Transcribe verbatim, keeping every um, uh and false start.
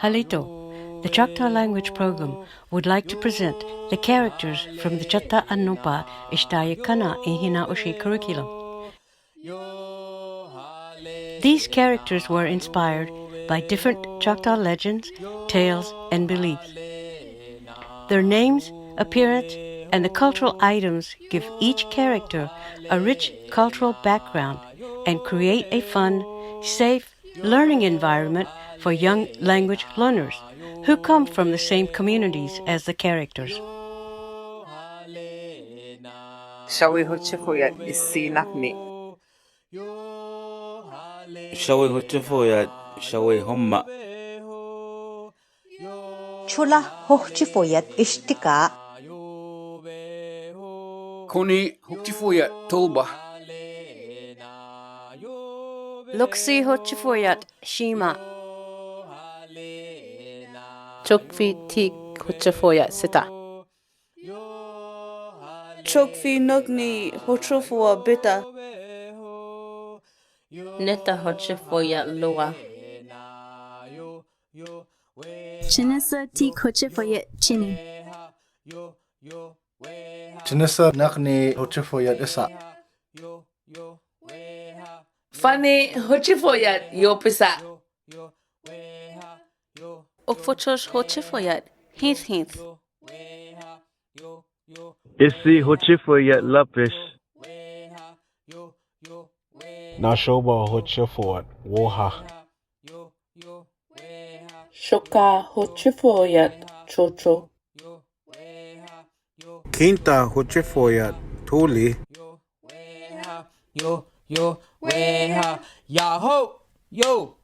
Halito, the Choctaw Language Program would like to present the characters from the Chatta' Annopa' Ixtayekana' Inhina'oshi curriculum. These characters were inspired by different Choctaw legends, tales, and beliefs. Their names, appearance, and the cultural items give each character a rich cultural background and create a fun, safe learning environment for young language learners who come from the same communities as the characters. Šaue Hochefo ya Isi Nakni. Šaue Hochefo ya Šaue Homma. Chula Hochefo ya Istika. Koni Hochefo ya Tolba. Loksi Hochefo ya Shima. Chokfi Tik Hochefo ya Seta. Chokfi Nokni Hochefo ya Beta. Neta Hochefo ya Loa. Chinesa Tik Hochefo ya Chini. Chinesa Nakni Hochefo ya Isa. Fani Hochefo ya Yopisa. Okfochosh Hochefo ya Hinth Hinth. Isi Hochefo ya Lapis. Nashoba Hochefo ya Woha. Shoka Hochefo ya Chocho. Kinta Hochefo ya Tuli. Yo, yo, weha, yaho, yo.